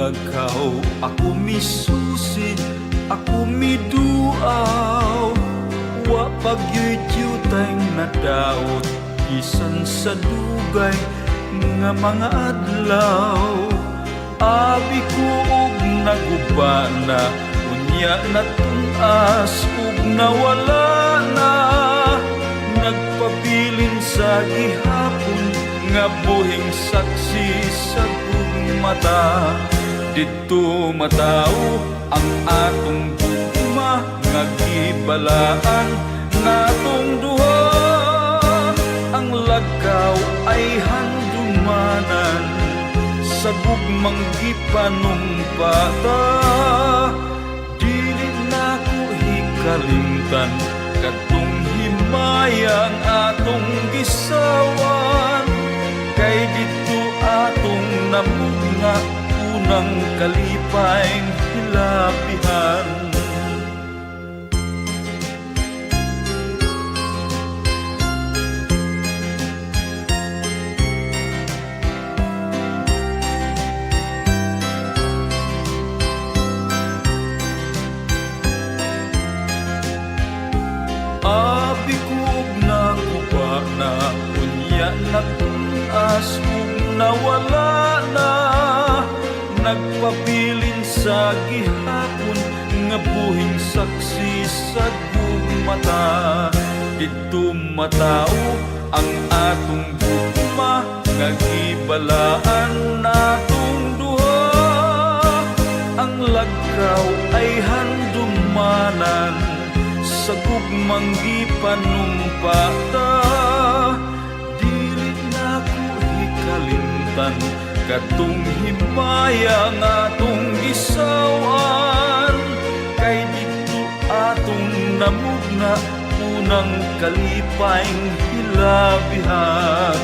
lagkaw. Ako misusi, ako miduaw. Wa pagyo'y dyutay nadaot bisan sa dugay nga mga adlaw. Abi ko og naguba na, unya natun-as ug nawala na. Nagpabilin sa gihapon nga buhing saksi sa gugmata. Didto matawo ang atong gugma nga gibalaan natong duha. Ang lagkaw ay handumanan sa gugmang gipanumpata. Dili nako hikalimtan kadtong himayang atong gisawan, kay didto atong namugna unang kalipay hilabihan. Abi ko og nakuba na, unya natun-as ug nawala na. Nagpabilin sa gihapon nga buhing saksi sa gugmata. Didto matawo ang atong gugma nga gibalaan natong duha. Ang lagkaw ay handumanan sa gugmang gipanumpata. Dili nako hikalimtan kadtong himaya nga atong gisawan, kay didto atong namugna unang kalipay hilabihan.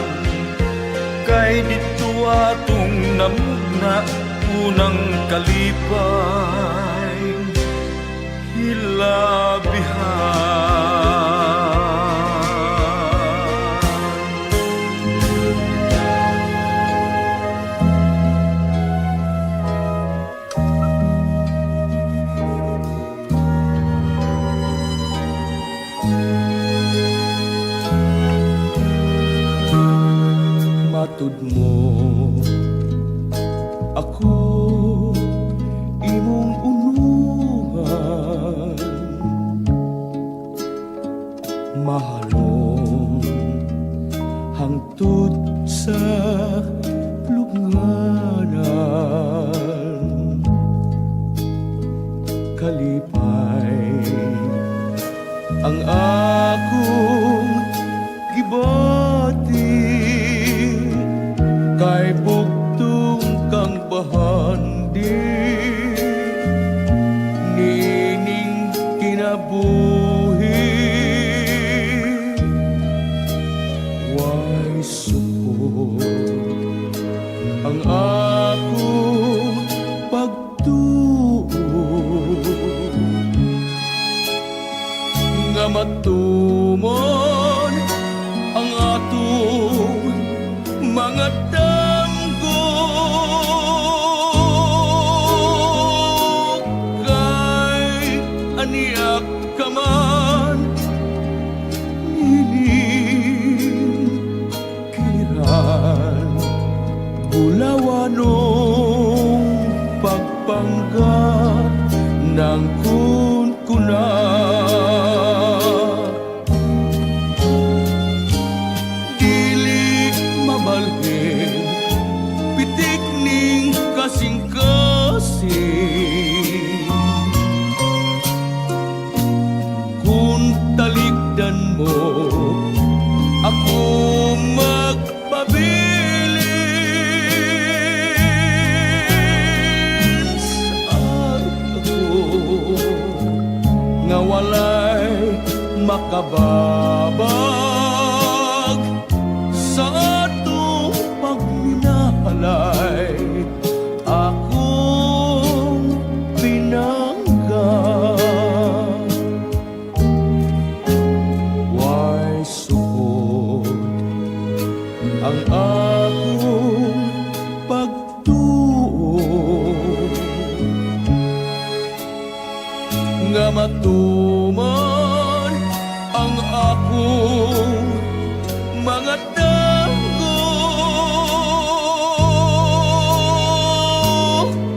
Kay didto atong namugna unang kalipay hilabihan. Matud mo ako imong unuhan, mahalon hangtod sa lubnganan. Kalipay ang akong gibati kay bugtong kang bahandi nining kinabuhi. Way sukod ang akong pagtuo nga matumon ang atong mga damgo, kay aniak ka man nining kiliran, bulawanong pagpangga ng kunkuna. Dili mabalhin pitik ning kasing-kasing kung talikdan mo ako magpabilin sa ako nga walay makababag sa atong pagminahalay akong pinangga. Way sukod ang akong pagtuo. Nga matuman ang akong mga damgo,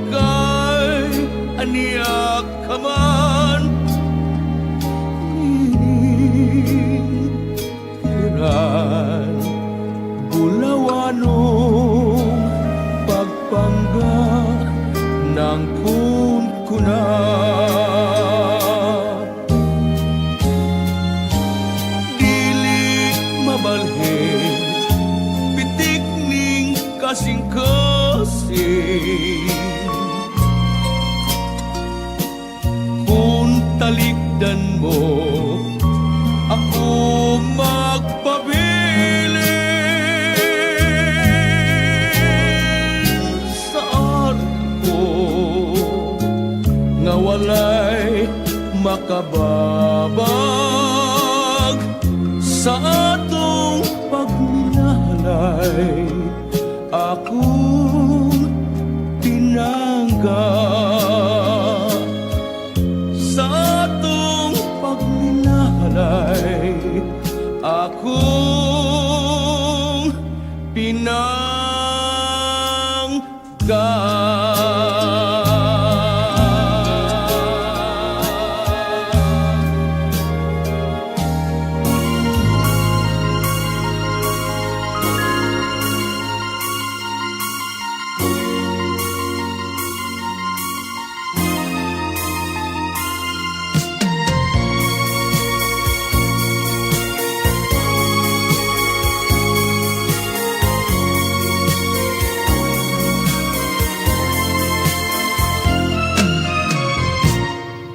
kay aniya ka man tiran bulawanong pagpangga ng kunkuna. Dili mabalhin, pitik ning kasing-kasing. Kung talikdan mo ako, magpabilin sa arko nga walay makababag sa atong pagminahalay, akong pinangga, sa atong pagminahalay, akong pinangga.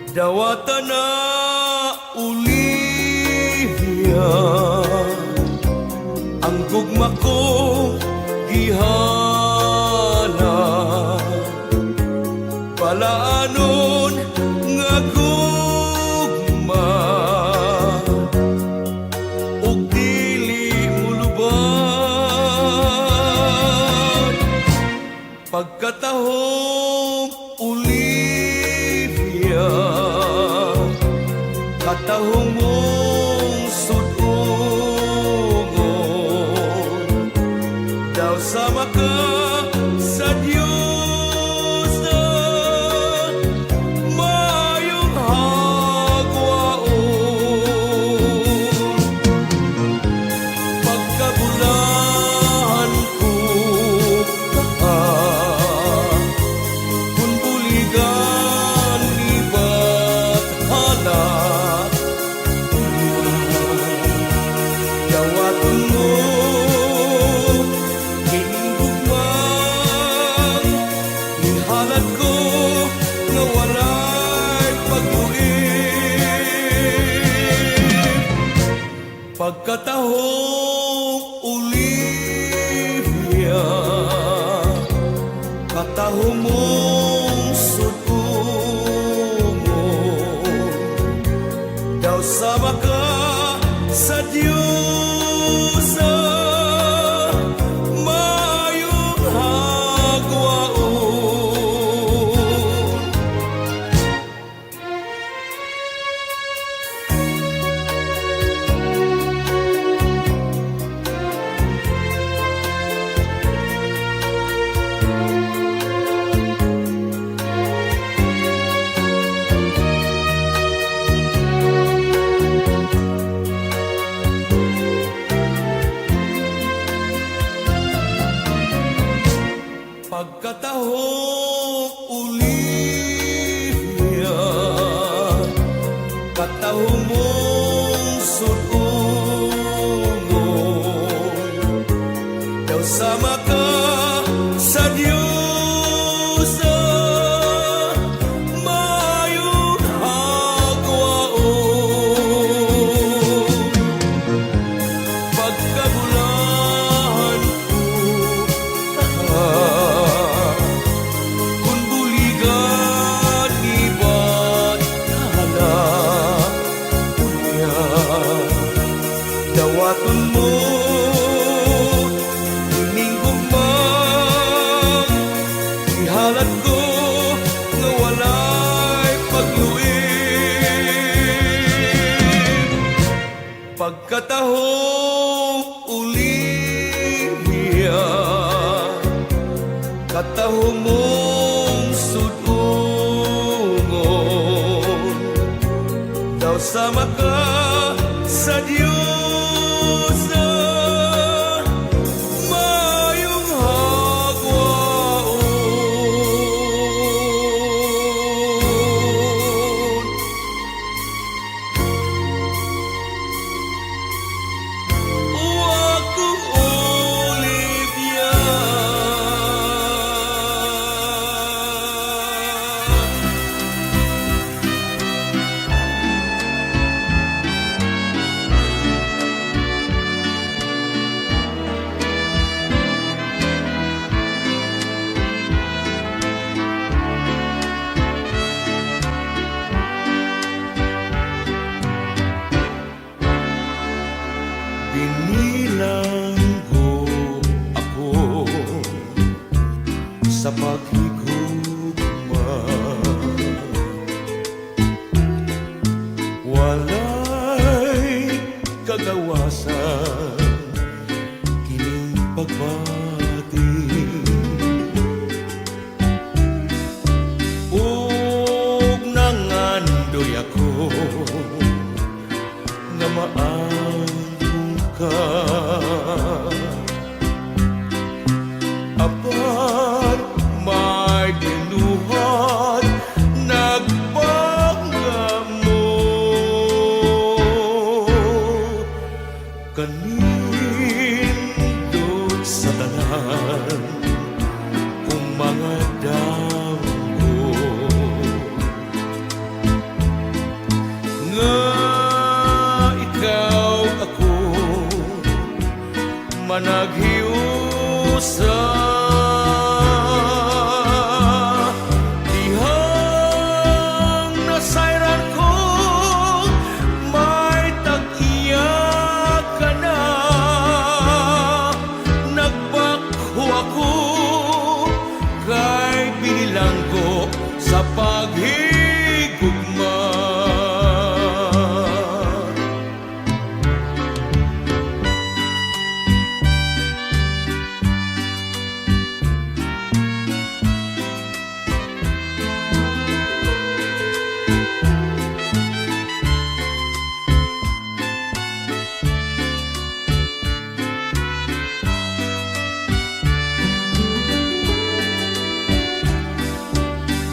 Dawata na, Olivia, ang gugma ko gihala. Palaanon nga gugma ug dili mulubad. Pagkatahom, Olivia, katahong mong sud-ungon, daw sama ka sa Diyos na mayong hagwaon. Pagkabulahan ko ka, kung buligan ni Bathala, dawaton mo kining gugmang ihalad ko nga walay pagbuit. Pagkatahong, Olivia, katahong mong sud-ungon, daw sama ka sa Diyos mayong hagwaon. Daw sama ka sa Diyos. Mayong hagwaon. O akong Olivia. Binilanggo ako sa paghigugma. Walay kagawasan kining pagbati. Ug nangandoy ako nga maangkon ka, apan may binuhat nagpangamo. Kanindot sa tanan kung mga damgo nga ikaw ako managhiusa. Dihang nasayran ko, may tag-iya ka na. Nagbakho ako kay binilanggo sa paghigugma.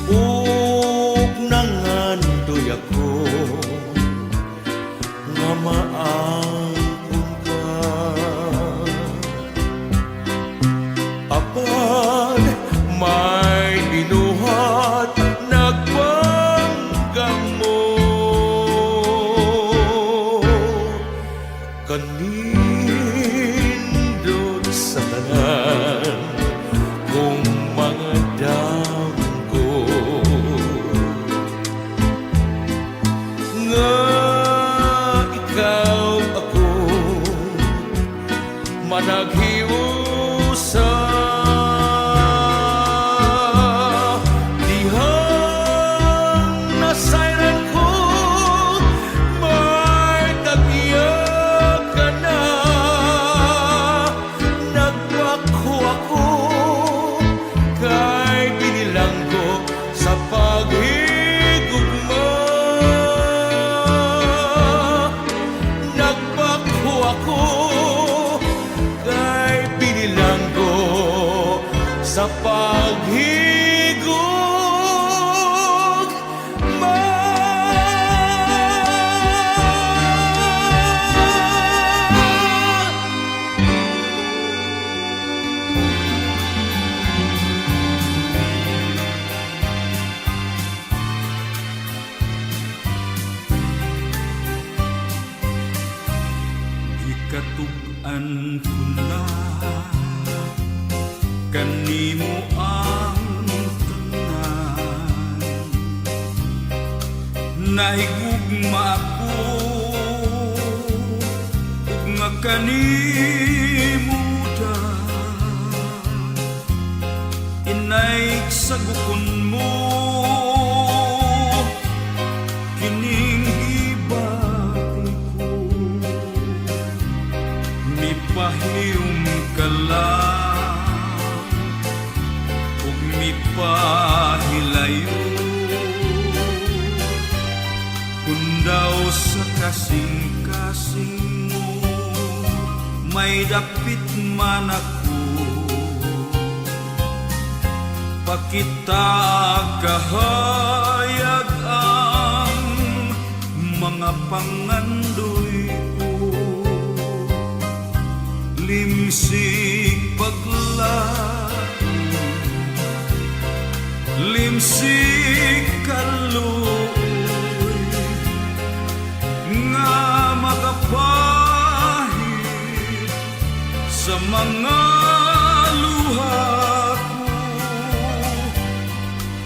Ug nangandoy ako nga maangkon ka, apan may binuhat nagpanggamo. Kanindot sa tanan kung mga damgo nga ikaw ako managhiusa. Dihang nasayran ko, may tag-iya ka na. Nagbakho ako kay binilanggo sa paghigugma. Nagbakho ako kay binilanggo sa paghigugma. Gikatug-an ko na kanimo ang tanan. Nahigugma ako ug nga kanimutan. Inay sagukon mo kining gibati ko. Mipahiyom ka lang ug mipahilayo. Kung Kun daw sa kasing-kasing mo may dapit man ako, pakita kahayag ang mga pangandoy ko. Limsik paglaom, limsik kaluoy nga makapahid sa mga luha ko.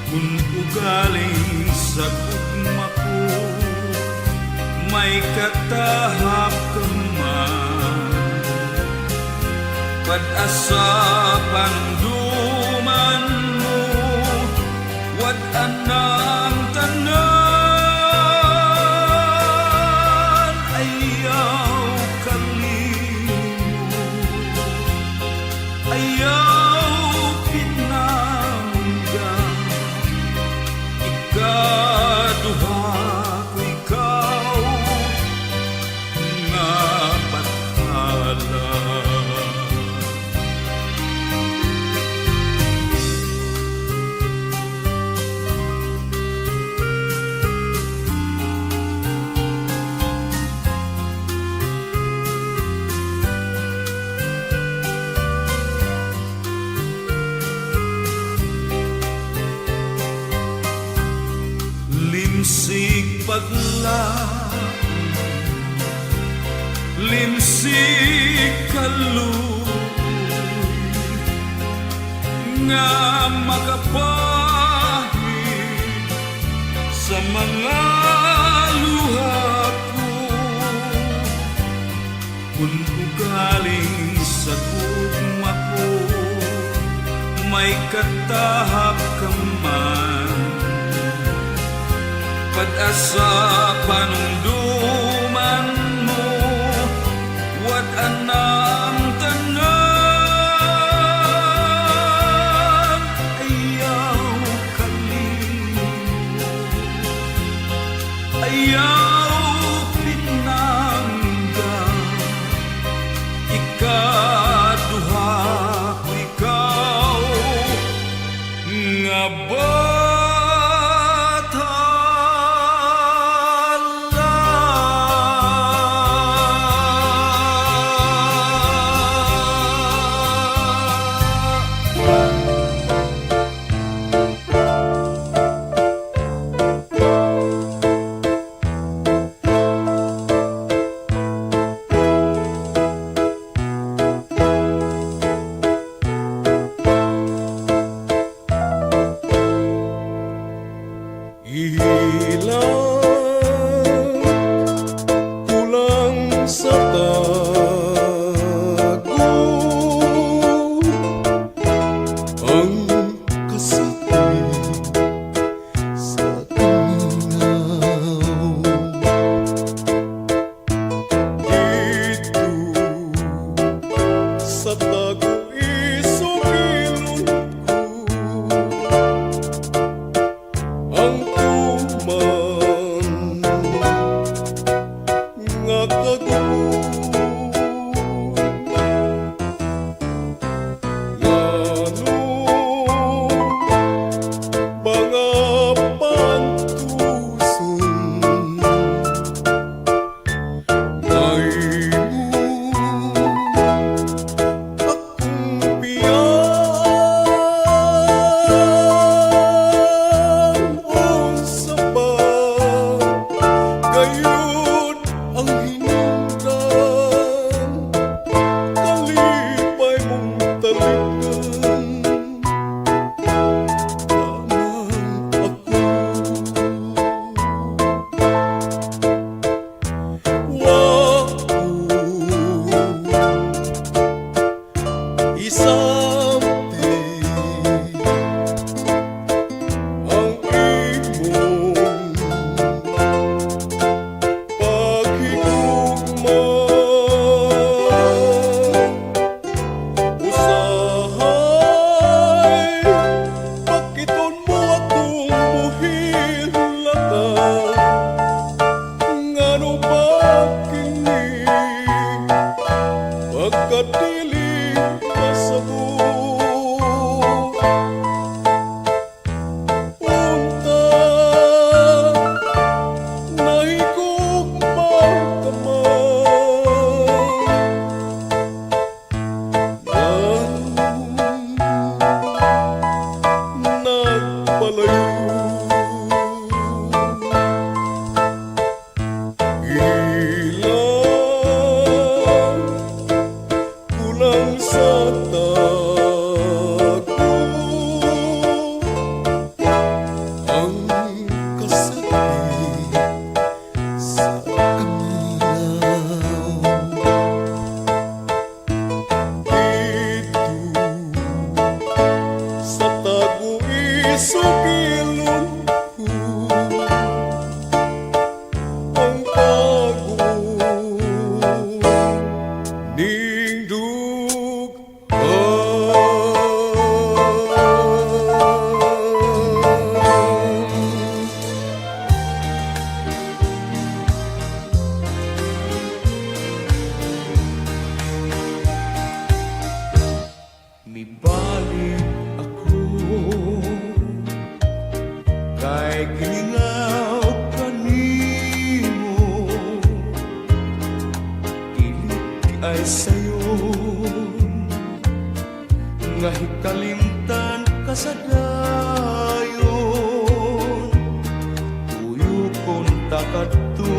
Kung ugaling sa gugma ko may katahap ka man, pad-asa panumduman mo, wad-an ang tanan. Ayaw kalimot, ayaw pinangga. Ikaduha ko ikaw nga bathala. Limsik paglaom, limsik kaluoy nga makapahid sa mga luha ko. Kung ugaling sa gugma ko may katahap ka man, pad-asa panumduman mo, wad-an ang tanan. Ayaw kalimot, ayaw pinangga. Ikaduha ko ikaw nga bathala. Ilang kulang sa tago ang kasakit sa kamingaw. Dito sa tago isugilon ko ang tuman nga kagubon. Ngano mga pantuson Ngayon akong biyaan, unsa ba gayud ang hinungdan kalipay mong talikan lamang ako? Wa ko isabti ang imong Ay sayo nga hikalimtan ka sa dayon, tuyokon ta kadto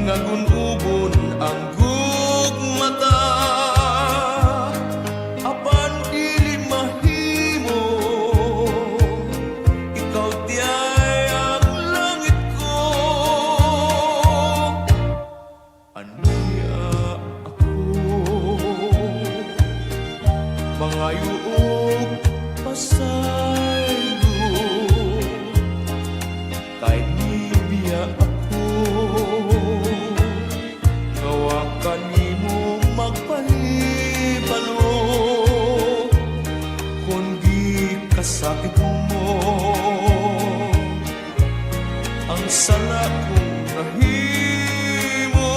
nga gun-ubon ang gugmata, apan dili mahimo, ikaw diay ang langit ko. Aniya ako mangayo og pasaylo kay nibiya ako nga wa kanimo magpahibalo kung gikasakit mo ang sala kong nahimo.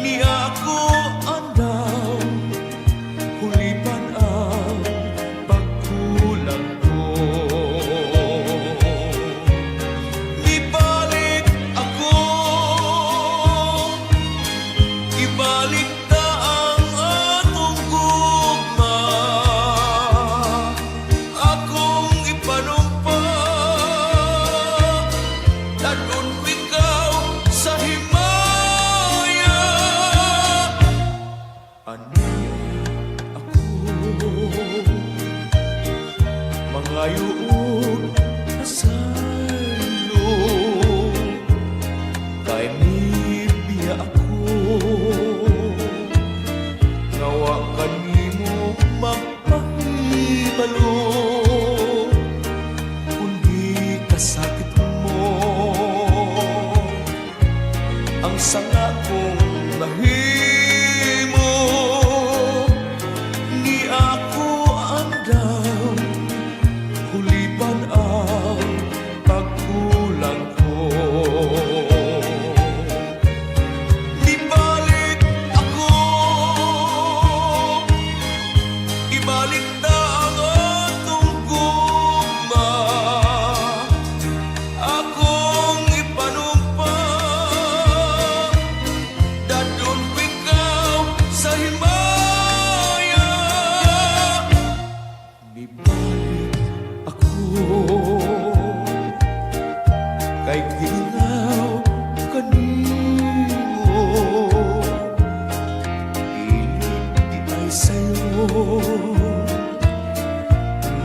Ni ako andam hulipan ang pagkulang ko. Ibalik ako, ibalik ta ang atong gugma. Akong ipanumpa, dad-on ko ikaw sa himaya. Aniya ako mangayo og pasaylo kay nibiya ako nga wa kanimo magpahibalo kung gikasakit mo ang sala kong nahimo. Ni ako andam hulipan ang pagkulang ko. Ibalik ako, ibalik ta ang atong gugma. Akong ipanumpa, dad-on ko ikaw sa himaya. Nibalik ako kay gilingaw kanimo. Dili diay sayo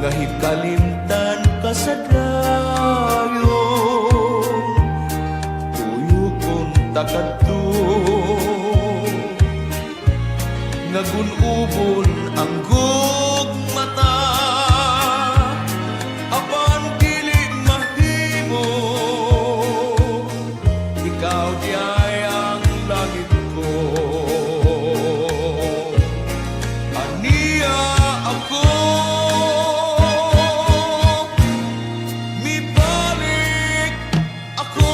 nga hikalimtan ka sa dayon, tuyokon ta kadto nga gun-ubon ang gugmata, apan dili mahimo, ikaw diay ang langit ko. Aniya ako, mibalik ako.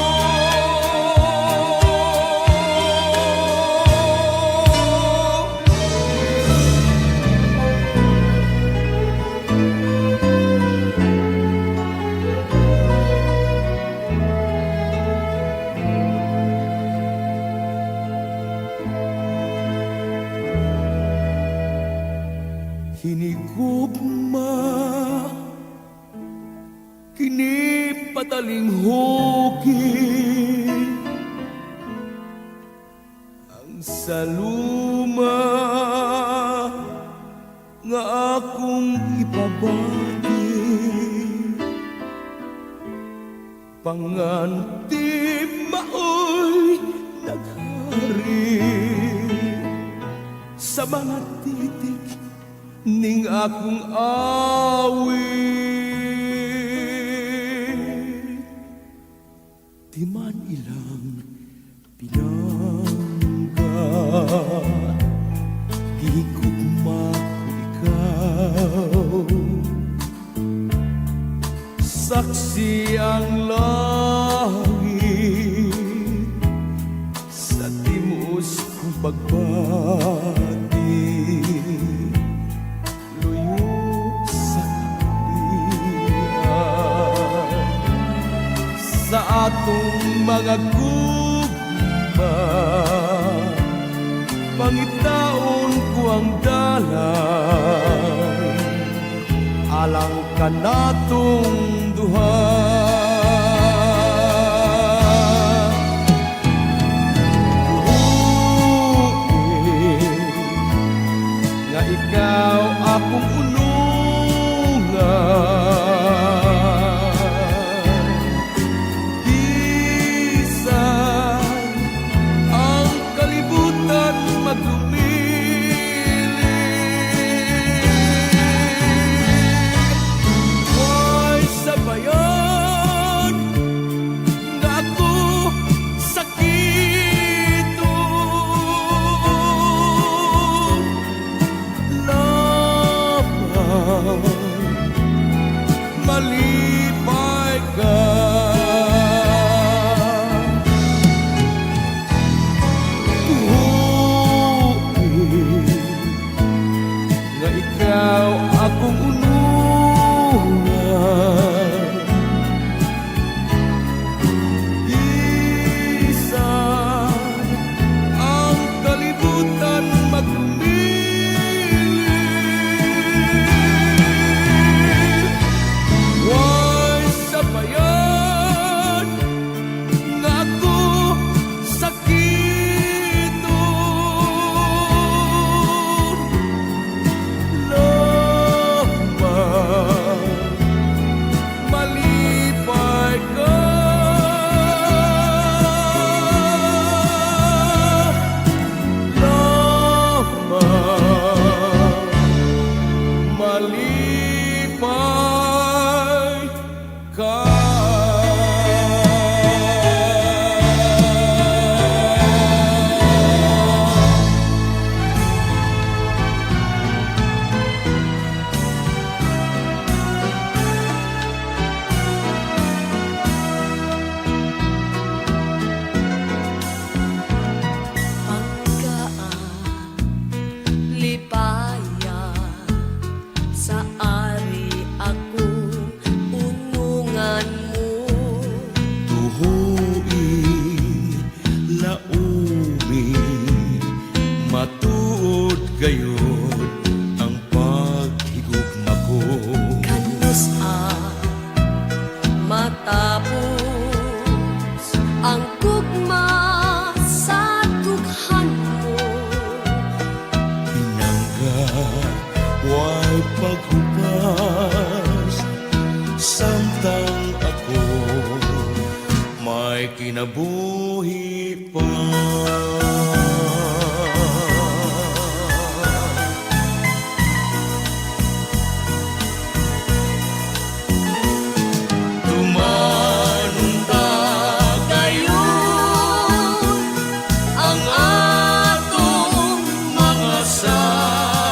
Hinigugma kini patalinghugi ang saluma nga akong ipabati, panganti maoy naghari sa mga titik ning akong awit. Di man ilang pinangga, gihigugma ko ikaw. Saksi ang langit sa timus kong pagbati, luyo sa kalubian sa atong mga gugma. iba. Pangitaon ko ang dalan alang kanatong duha. Tuhuin nga ikaw akong unungan, bisan ang kalibutan magdumili. Way sabayan nga ako sakiton, lamang malipay ka. Tuhuin nga ikaw akong unungan, bisan ang kalibutan magdumili. Way sabayan nga ako sakiton, lamang malipay ka. Lamang malipay ka. Panggaan, lipaya, sa ari ako unungan mo. Tuhuin, laumi, matuod gayod ang paghigugma ko. Kanus-a matapos ang gugma sa dughan mo? Pinangga, way paghupas, samtang ako may kinabuhi pa. Tumanon ta Gayon ang atong mga saad,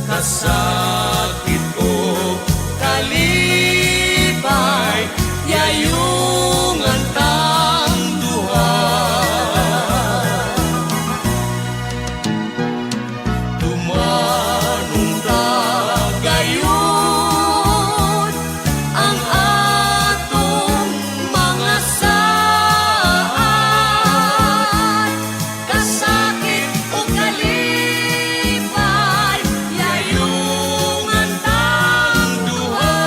kasakit o kalipay, yayungan tang duha. Tumanon ta Gayon ang atong mga saad, kasakit o kalipay, yayungan tang duha.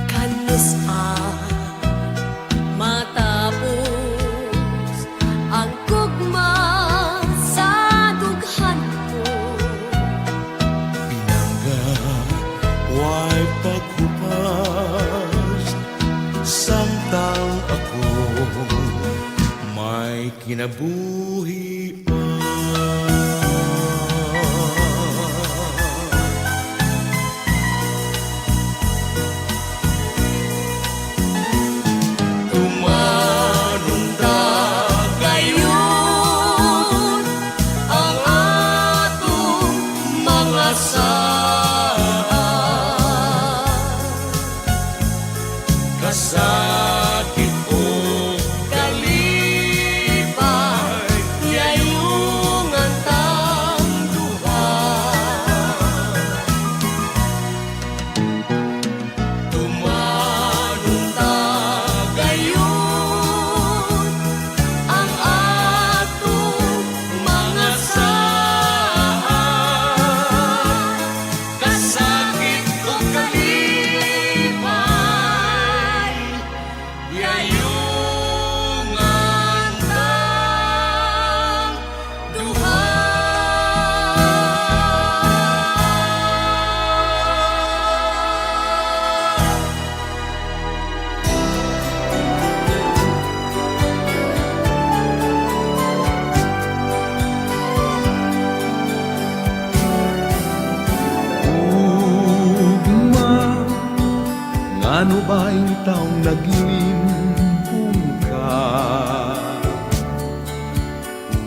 Kanus-a matapos ang gugma sa dughan mo? Pinangga, way paghupas, samtang ako may kinabuhi pa. Tumanon ta Gayon Ngano ba intawong naglimbong ka?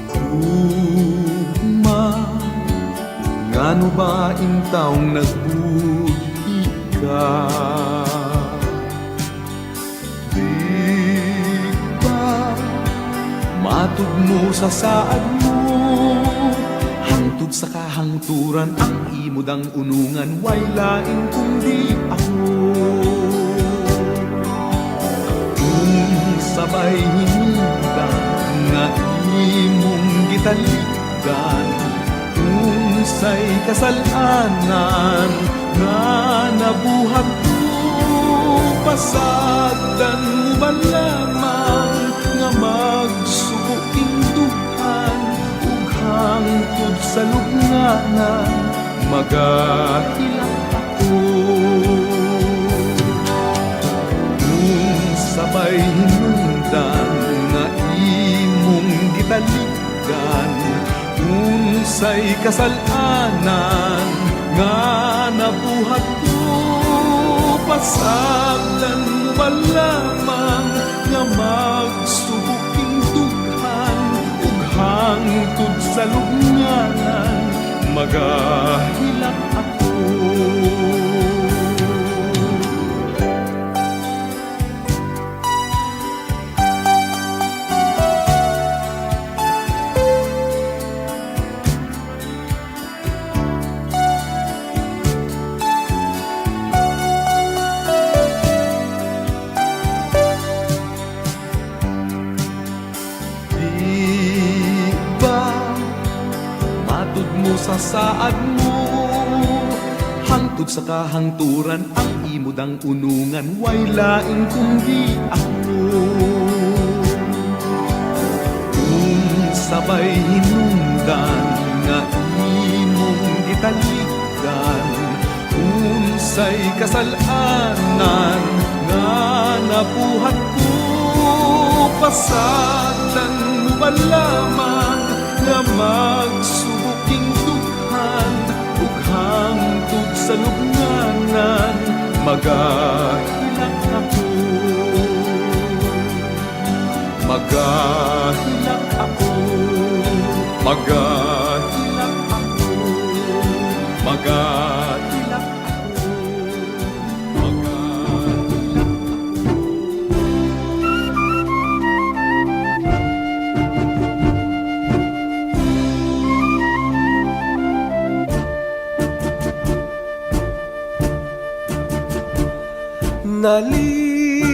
Gugma, ngano ba intawong nagbudhi ka? Di ba matud mo sa saad mo, hangtod sa kahangturan ang imong unungan, way lain kundi ako? Kung sabay hinungdan nga imong gitalikdan, unsay kasalanan nga nabuhat ko? Pasagdan mo ba lamang nga magsubo king dughan, ug hangtod sa lubnganan magahilak ako? Kung sabay hinungdan nga imong gitalikdan, unsay kasalanan nga nabuhat ko? Pasagdan mo ba lamang nga magsubo king dughan, ug hangtod sa lubnganan magahilak ako? Di ba matud mo sa saad mo, hangtod sa kahangturan ang imong unungan, way lain kundi ako? Kung sabay hinungdan nga imong gitalikdan, unsay kasalanan nga nabuhat ko? Pasagdan mo ba lamang nga magsubo king dughan, ug hangtod sa lubnganan magahilak ako? Magahilak ako, magahilak ako, magahilak ako, magahilak ako.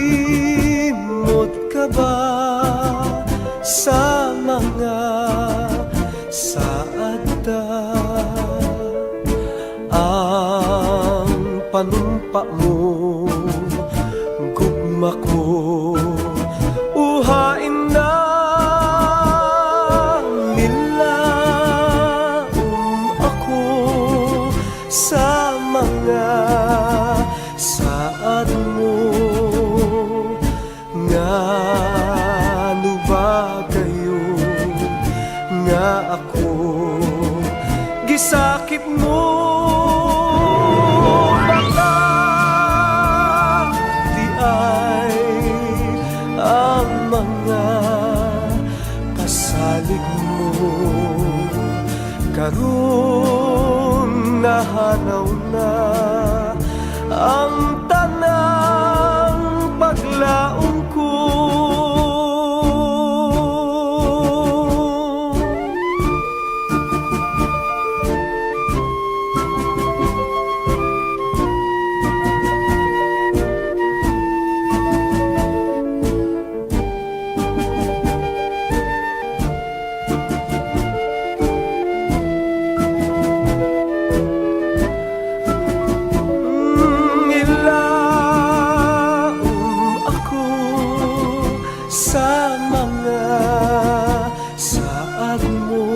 Nalimot ka ba sa mga saad ta? Ang panumpa mo, gugma ko, uhain na. Nilaom ako sa mga saad mo. Ngano ba kayo nga ako gisakit mo? Baka di ay ang mga pasalig mo karon nahanaw na ang tanang paglaom ko. Nilaom ako sa mga saad mo.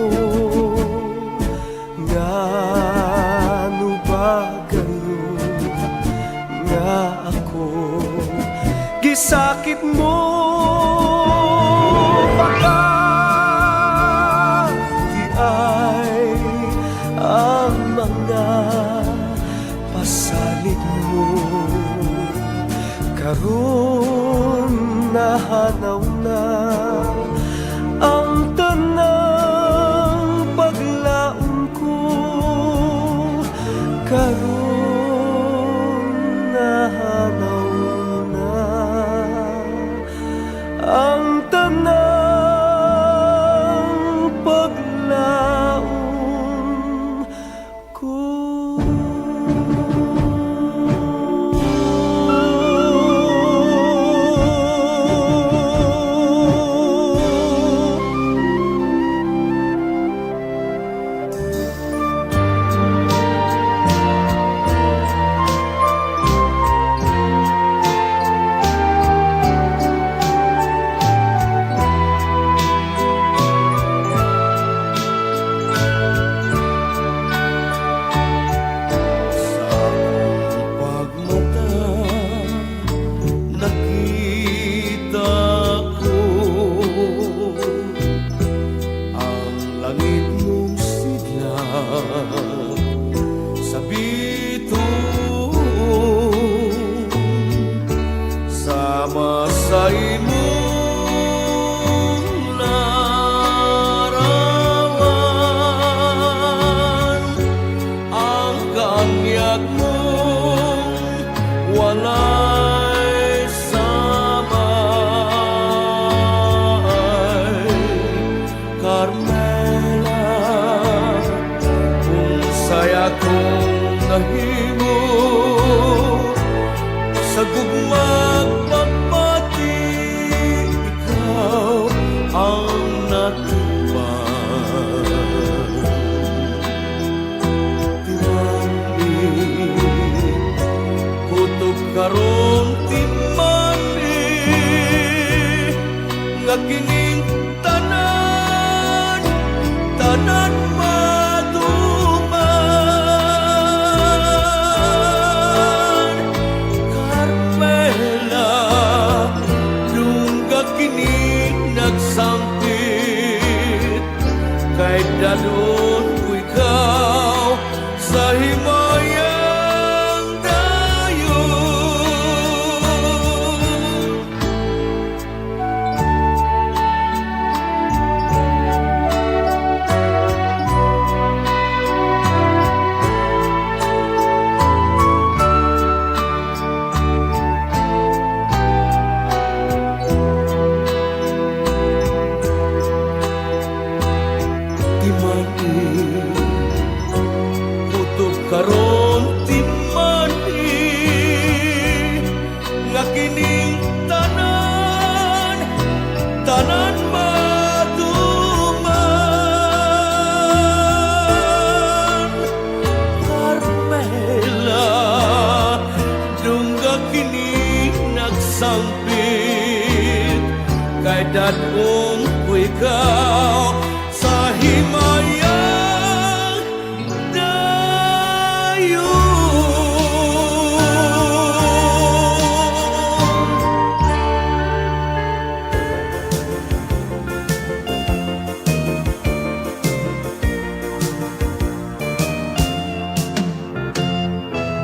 Ngano ba gayon nga ako gisakit mo? Baka di ay ang mga pasalig mo. Tanang paglaom ko. Sa akong pagmata, nakita ko ang langit mong sidlak sa bituon, sama sa imong larawan, ang kaanyag mong walay samay. Carmela, unsay akong nahimo sa gugmag pagpati, ikaw ang natupad. Timani, kutob karon, timani nga kining tanan, tanan maduman. Carmela, dungga kini nagsampit, kay dad-on ko ikaw sa himayang dayon. Timani, kutob karon, timani nga kining tanan, tanan maduman. Carmela, dungga kini nagsampit, kay dad-on ko ikaw sa himayang dayon.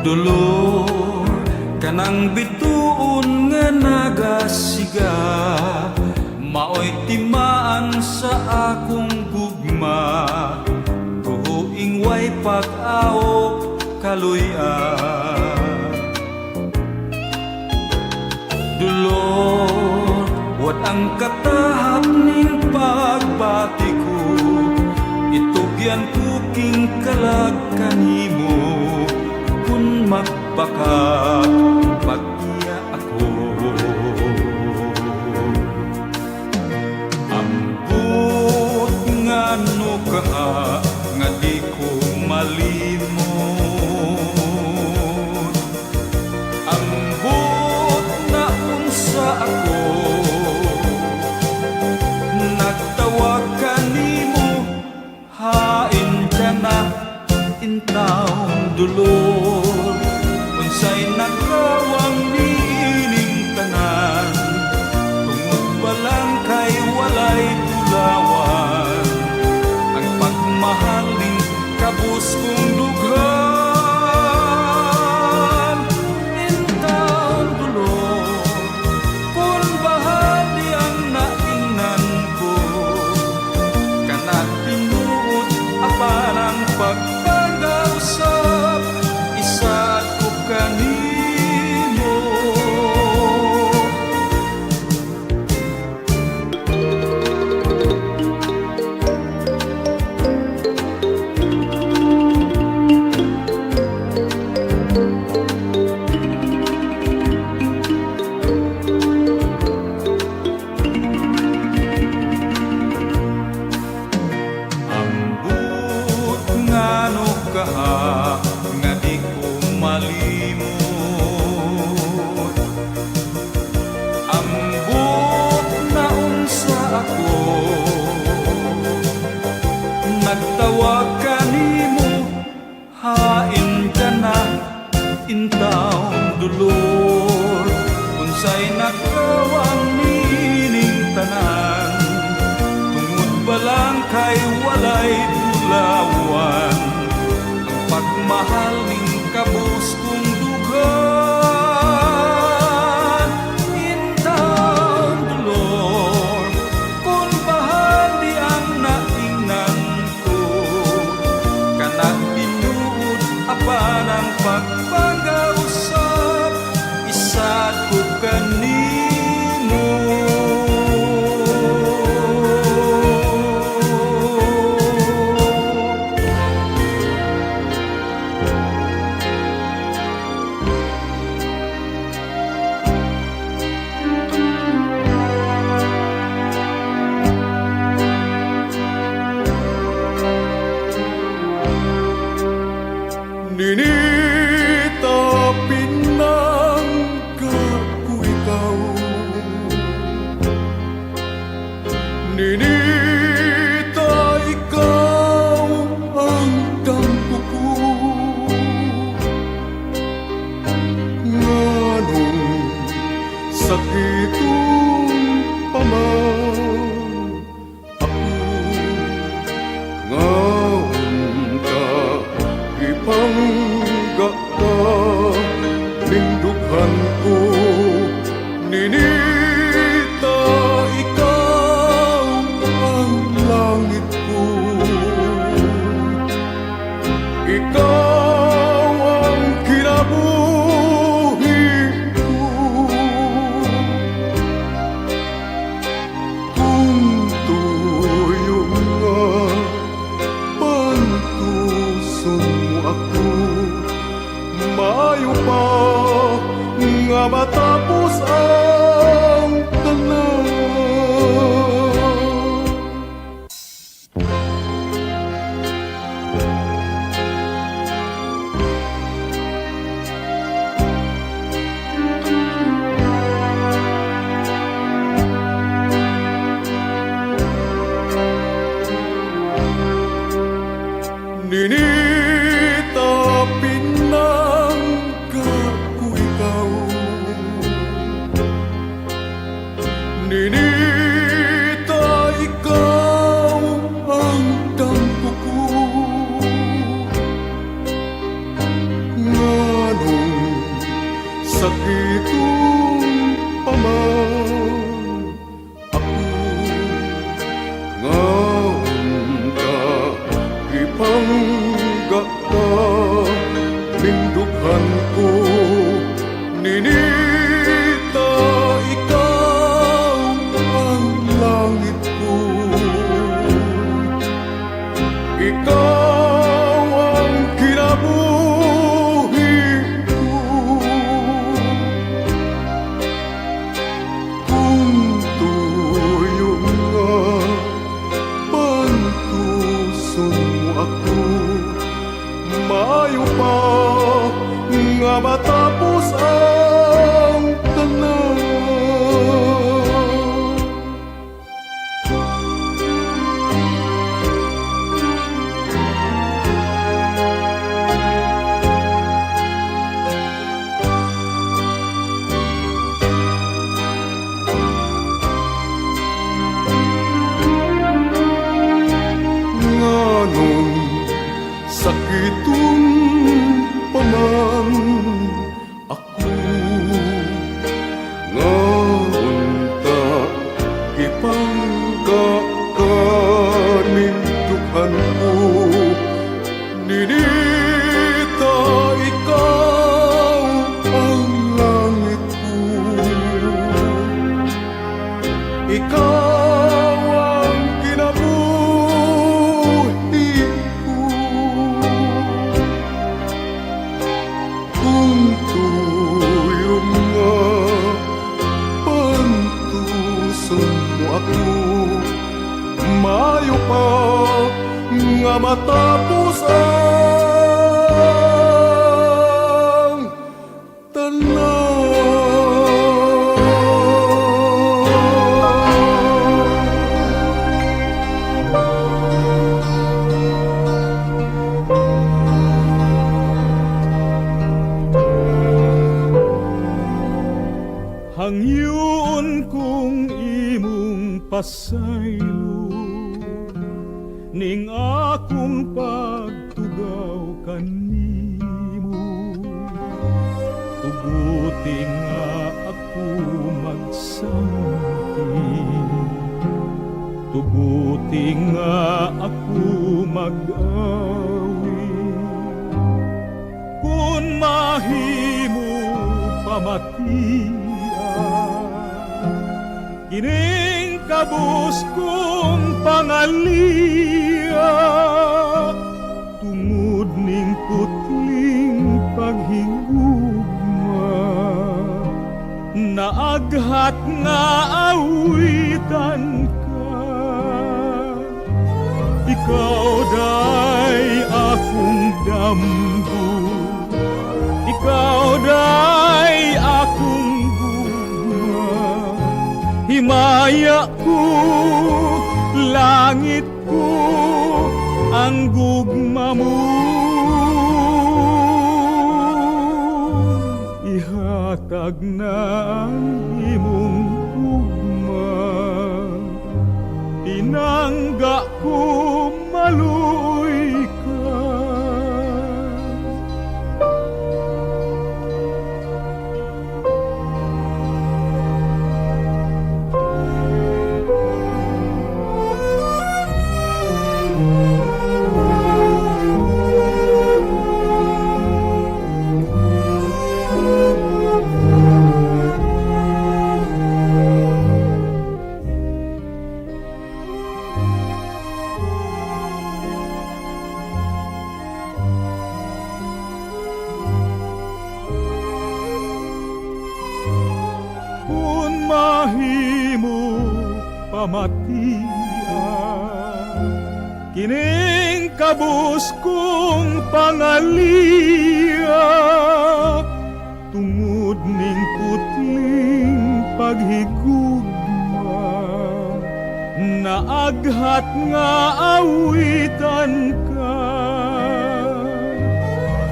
Dolor kanang bituon nga nagasiga, maoy timaan sa akong gugma, tuhuing way pag-awok kaluy-an. Dolor, what ang katahap ning pagbati ko, itugyan ko king kalag kanimo, kun magbakat pag-iya ako. Ambot ngano ka nga di ko malimot, ambot na unsa ako nagtawag kanimo, hain ka na intawon, Dolor, unsay nakawang. Ako nagtawag kanimo, hain ka na, intawong dolor. Unsay nakawang nining tanan, tungod ba lang kay walay bulawan ang pagmahal ning kabus kong dughan? Intawong dolor, kung bahandi ang naingnan ko, kanang tinuod, apan ang pagpangga usab isad ko kanimo. Ninita, pinangga ko ikaw. Ninita, ikaw ang damgo ko. Nganong sakiton pa man ako, nga unta gipangga ka ning dughan ko? Ninita, ikaw ang langit ko. Ikaw ang kinabuhi ko. Kung tuyo nga pantuson mo ako, maayo pa nga matapos ang tanan. Ninita, pinangga ko ikaw. Ninita, ikaw ang damgo ko. Nganong sakiton pa man ako, nga unta gipangga ka ning dughan ko? Ninita, ikaw ang langit ko. Ikaw ang kinabuhi ko. Kung tuyo nga pantuson mo ako, maayo pa nga matapos ang tanan. Nganong sakiton pa man ako, nga unta gipangga ka ning dughan ko? Ninita, ikaw ang langit ko. Ikaw ang kinabuhi ko. Kung tuyo nga pantuson mo ako, maayo pa nga matapos ang tanan. Pagpasaylo ning akong pagtugaw kanimo. Tuguti nga ako magsangki, tuguti nga ako mag-awi. Kung mahimo, pamatia kining kabus kong pangalia tungod ning putling paghigugma. Naaghat nga awitan ka. Ikaw day akong damgo, ikaw day akong gugma. Himaya ko, langit ko, ang gugma mo. Ihatag na ang imong gugma. Pinangga ko, maluoy ka. Kung mahimo, pamatia kining kabus kong pangalia tungod ning putling paghigugma. Naaghat nga awitan ka.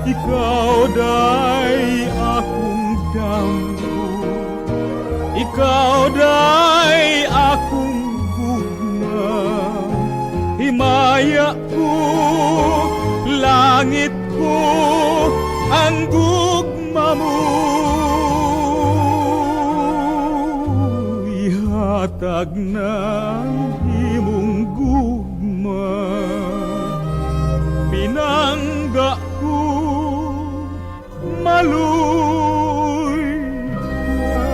Ikaw day akong damgo, ikaw day akong gugma. Himaya ko, langit ko, ang gugma mo. Ihatag na ang imong gugma. Pinangga ko, maluoy ka.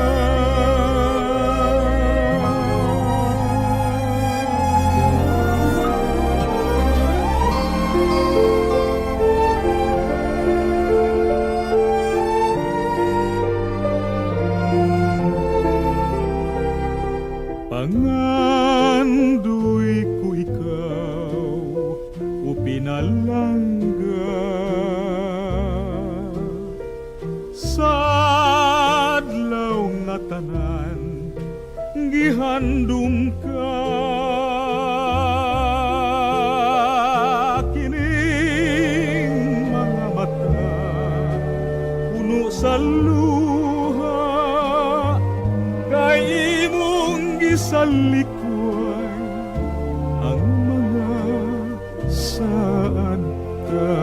Pangandoy ko ikaw, o pinalangga, sa adlaw nga tanan gihandom ka. Kining mga mata puno sa luha kay imong gisalikway ang mga saad ka.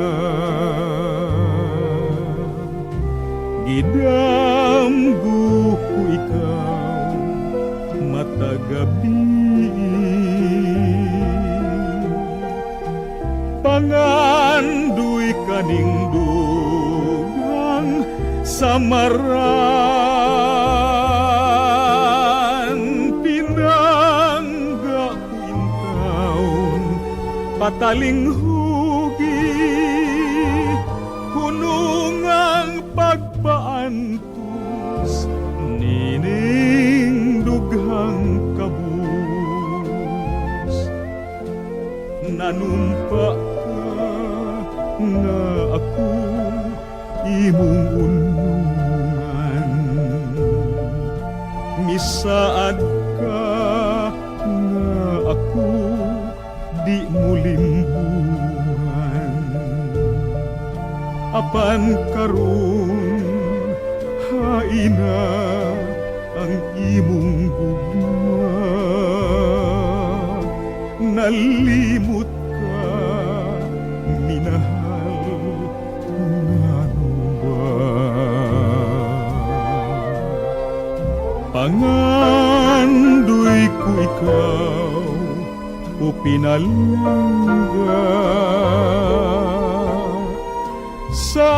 Gidamgo ko ikaw matag gabii. Pangandoy kaning dugang samaran. Pinangga ko intawon patalinghugi hunungang pagpaantos nining dughang kabus. Nanumpa ka nga ako imong unungan. Misaad ka nga ako di mo limbungan. Apan karon haina ang imong gugma. Nalimot ka, minahal, ngano ba? Pangandoy ko ikaw o pinalangga sa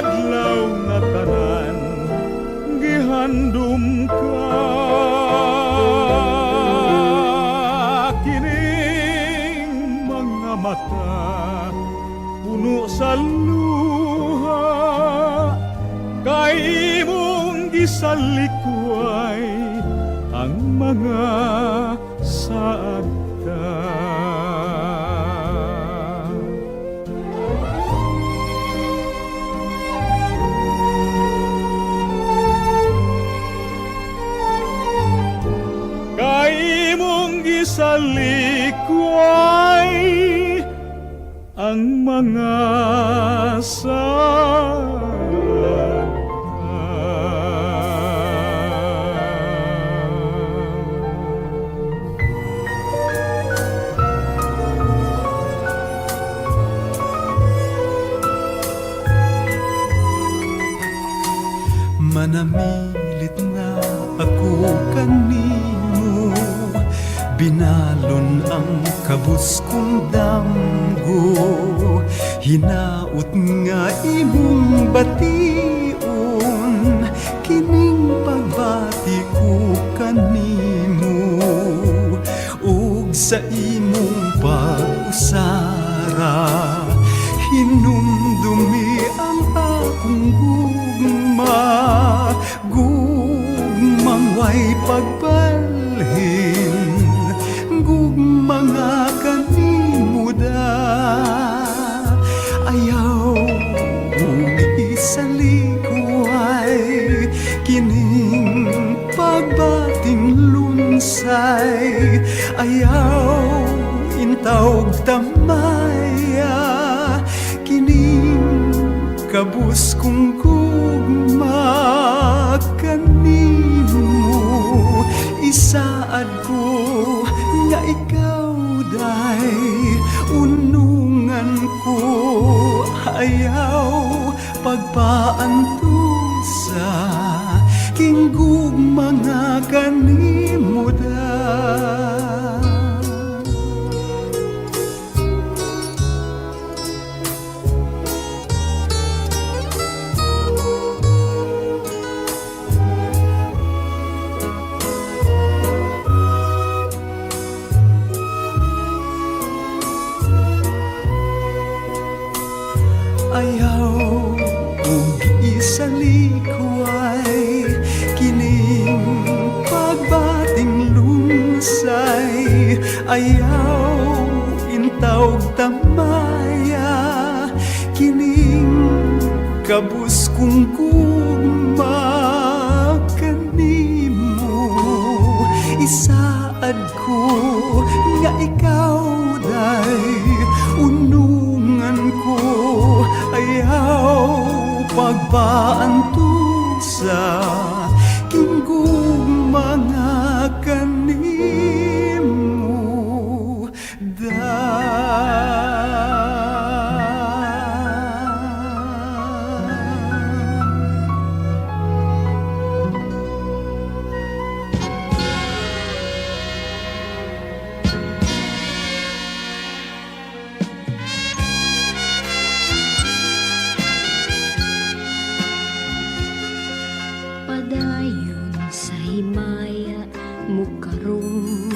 adlaw nga tanan gihandom ka, kining mga mata puno sa luha kay imong gisalikway ang mga saad ta. Kay imong gisalikway ang mga saad ta. Manamilit na ako kanimo, binalon ang kabus kong damgo. Hinaut nga imong bation kining pagbati ko kanimo, ug sa imong pag-usara hinumdumi ang akong gugma. Gugmang way pagbalhin, gugma nga kanimuda. Ayaw ug isalikuay kining pagbating lunsay. Ayaw intawg tamaya kining kabus kong gugma kanimo. Isaad ko nga ikaw day unungan ko, ayaw pagpaantusa king gugma nga kanimo da. Ayaw ug isalikway kining pagbating lunsay. Ayaw intawg tamaya kining kabus kong gugma kanimo. Isaad ko nga ikaw day unungan ko, ayaw pagpaantusa king gugma nga kanimo da. Padayon sa himaya mo karon,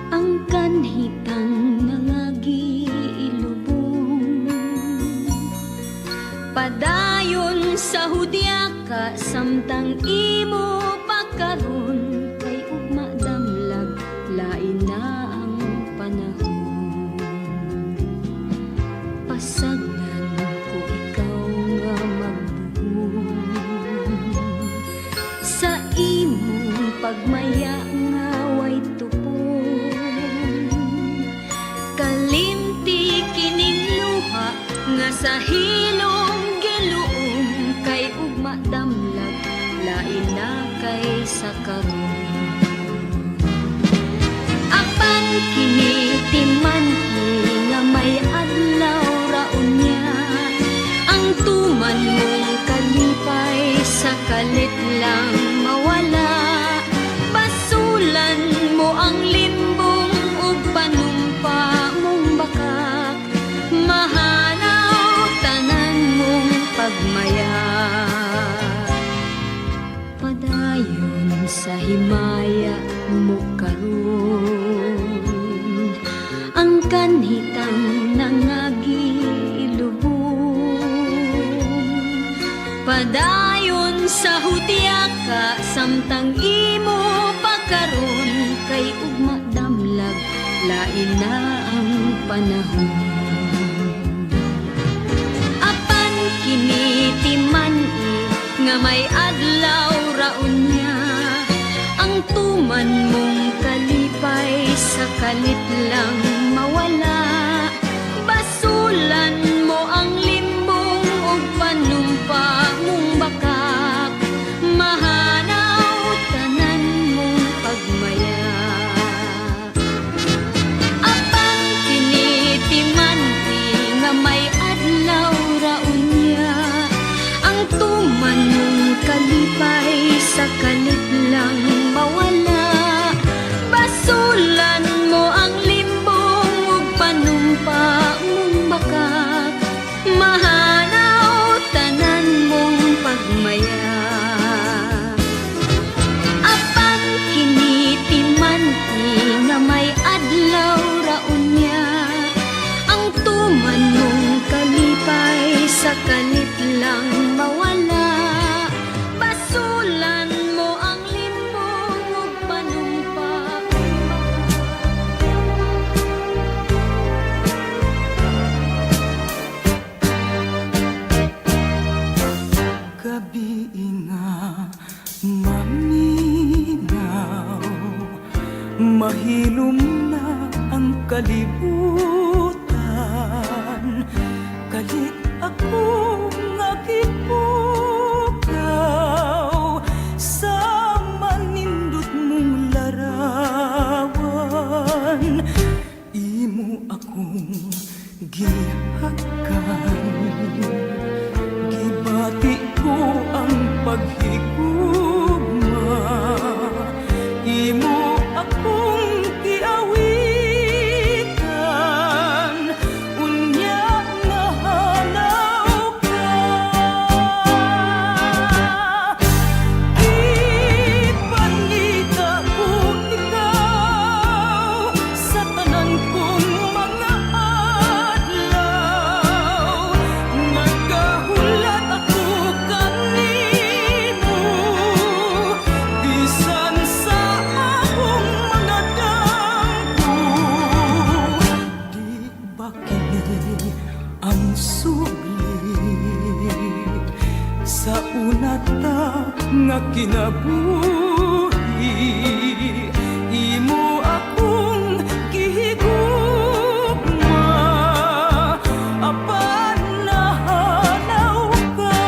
ang kanhitang mga giilubong. Padayon sa hudyaka samtang imo pakaron, kay ugma damlag lain na ang panahon. Pasagdan ko ikaw nga magbuhong sa imong pagmaya nga way tupon. Kalimti kining luha nga sa hilom giluom, kay ugma damlag lain na kay sa karon. ang limbong ug panumpa mong bakak, mahanaw tanan mong pagmaya. Padayon sa himaya mo karon, ang kanhitang nangagi ilubong. Padayon sa hutyaka samtang imo pa karon, kay ugma damlag, lain na ang panahon. Apan kini timan-i nga may adlaw ra unya, ang tuman mong kalipay sa kalit lang mawala. Basulan mo ang limbong ug panumpa mong bakak, mahanaw tanan mong pagmaya. Apan kini timan-i nga may adlaw ra unya, ang tuman mong kalipay sa kalit lang mawala. Basulan mo ang limbong ug panumpa mong bakak, mahanaw tanan mong pagmaya. Apan kini timan-i nga may adlaw ra unya, ang tuman mong kalipay sa kalit lang mawala. Basulan mo ang limbong ug panumpa mong bakak. Gabi nga maminaw, mahilom na ang kalibutan. Kalit ako nga gipukaw sa manindot mong larawan. Imo akong gihakan, gibati ko ang paghigugma. Imo akong giawitan, unya nahanaw ka. Gipangita ko ikaw sa tanan kong mga adlaw. Nagahulat ako kanimo bisan sa akong mga damgo. Di ba kini ang sugli sa una ta nga kinabuhi? Imo akong gihigugma, apan nahanaw ka.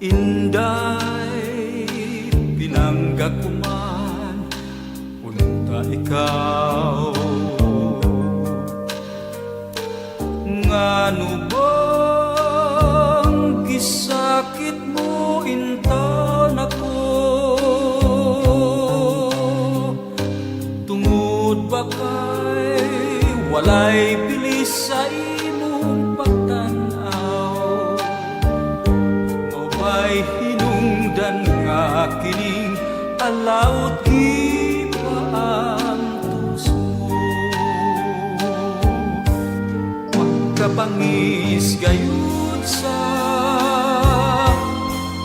Inday, pinangga ko man unta ikaw. Ngano bang gisakit mo intawn ako? Tungod ba kay walay bilis sa imong pagtan-aw? Mao ba'y hinungdan nga kining alaot gipaantos mo? Pagkabangis gayud sa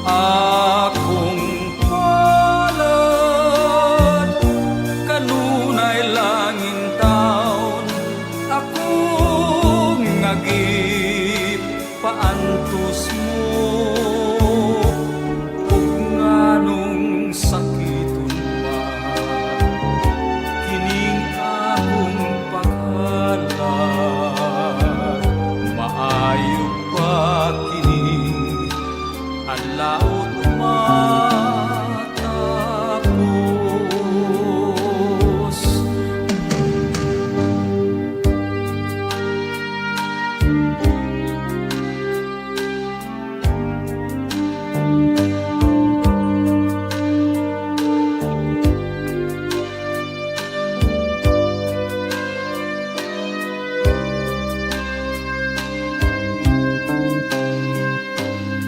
akong palad, kanunay lang intawn akong gipaantos mo. Ug nganong sakiton man kining akong paghalad, maayo pa kining alaot matapos.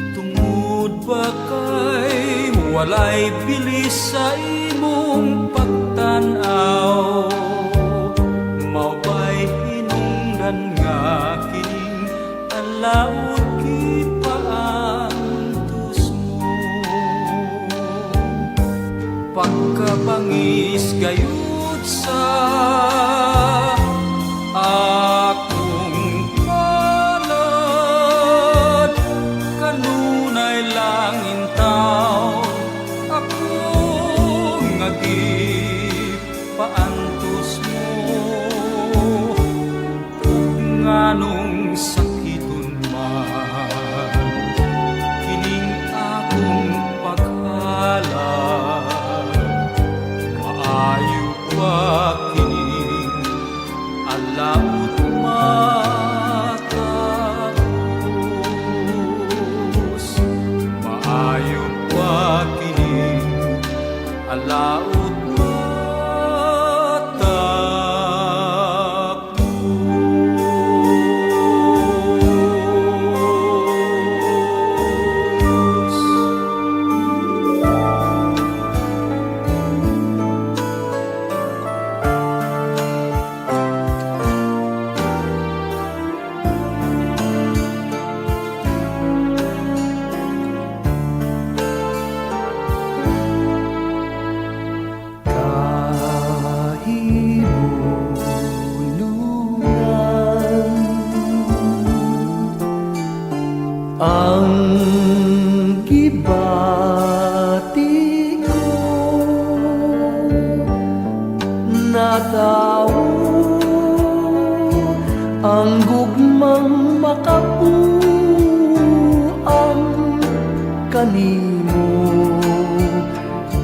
Tungod ba kay walay bilis sa imong pagtan-aw, mao ba'y hinungdan nga kining alaot gipaantos mo? Pagkabangis gayud sa akong palad, kanunay lang intawn akong gipaantos mo. Ug nganong sakiton man kining akong paghalad, maayo pa kining alaot matapos. Maayo pa kining alaot matapos. Kahibulungan ang gibati ko natawo ang gugmang makapuang kanimo,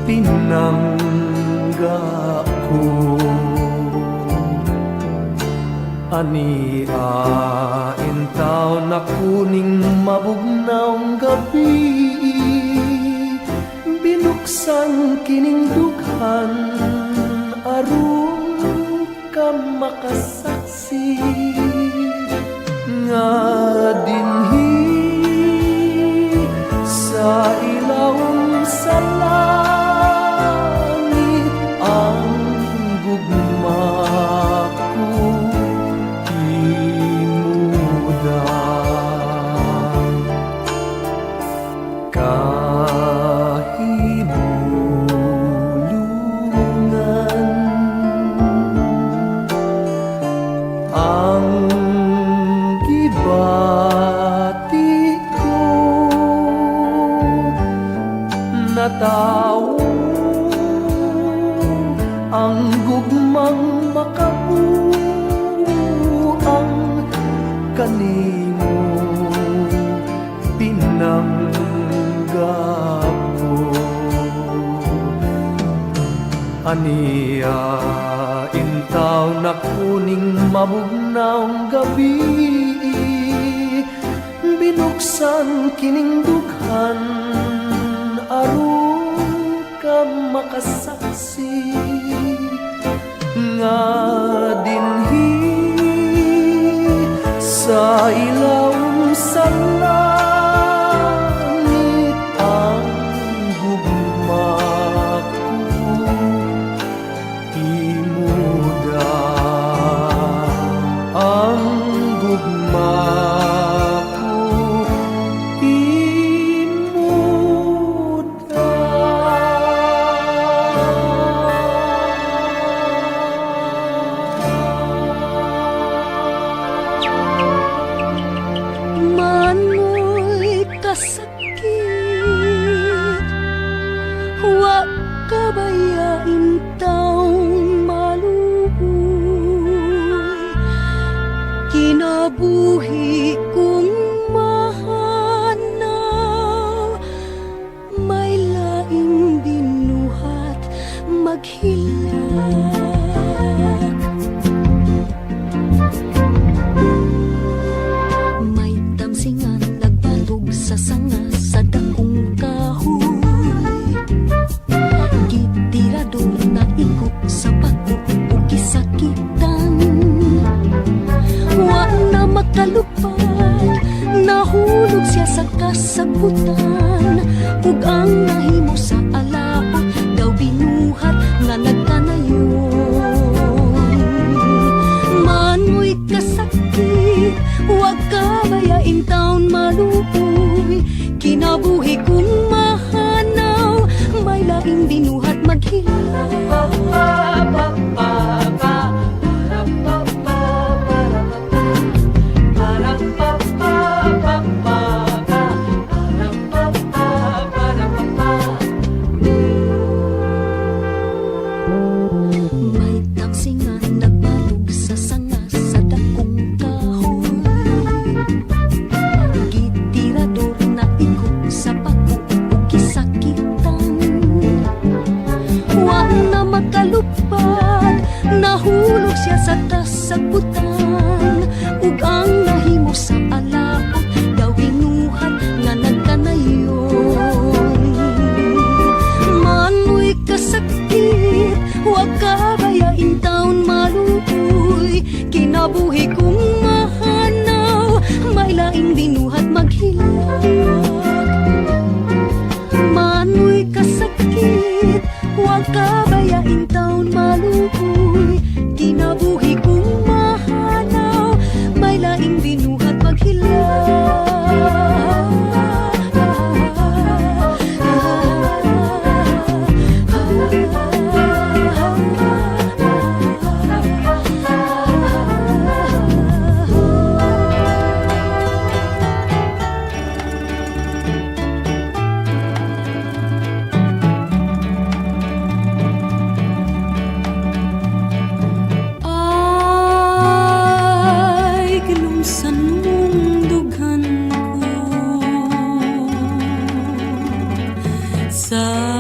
pinangga ko. Ania intawn na kuning mabugnawng gabi, binuksan kining dughan aron ka makasaksi nga dinhi sa ilawom sa langit ang gugma ko imuda. Kahibulungan ang gibati ko natawo ang gugmang makabuang kanimo, pinangga. Gapo. Aniya intaw na kuning mabugnawng gabi, binuksan kining dughan aron ka makasaksi nga dinhi sa ilawom sa langit ang gugma ko imuda, ang gugma ko imuda. Manoy kasakit, wa ka bayain taong maluoy. Kinabuhi kong mahanaw, may laing binuhat maghilak. May tamsingan nagbatog sa sanga sa dakong kahoy. Gitirador na igo sa pako ug gisakitan. Wa na makalupad, nahulog siya sa kasagutan. Ug ang nahimo sa alaot, daw binuhat nga nagkanayon. Manoy kasakit, wag ka bayain taon maluoy. Kinabuhi kong mahanaw, may laing binuhat maghilak. May tamsingan nagbatog sa sanga sa dakong kahoy. Gitirador na igo sa pako ug gisakitan. Wa na makalupad, nahulog siya sa kasagutan. Ug ang nahimo sa alaot, daw binuhat nga nagkanayon. Manoy kasakit, wa ka bayain taon maluoy. Kinabuhi kong mahanaw, may laing binuhat maghilak. Manoy kasakit, wa ka bayain taon maluoy. Kinabuhi kong mahanaw, may laing binuhat maghilak. Ay, kilumsan mong dughan ko sa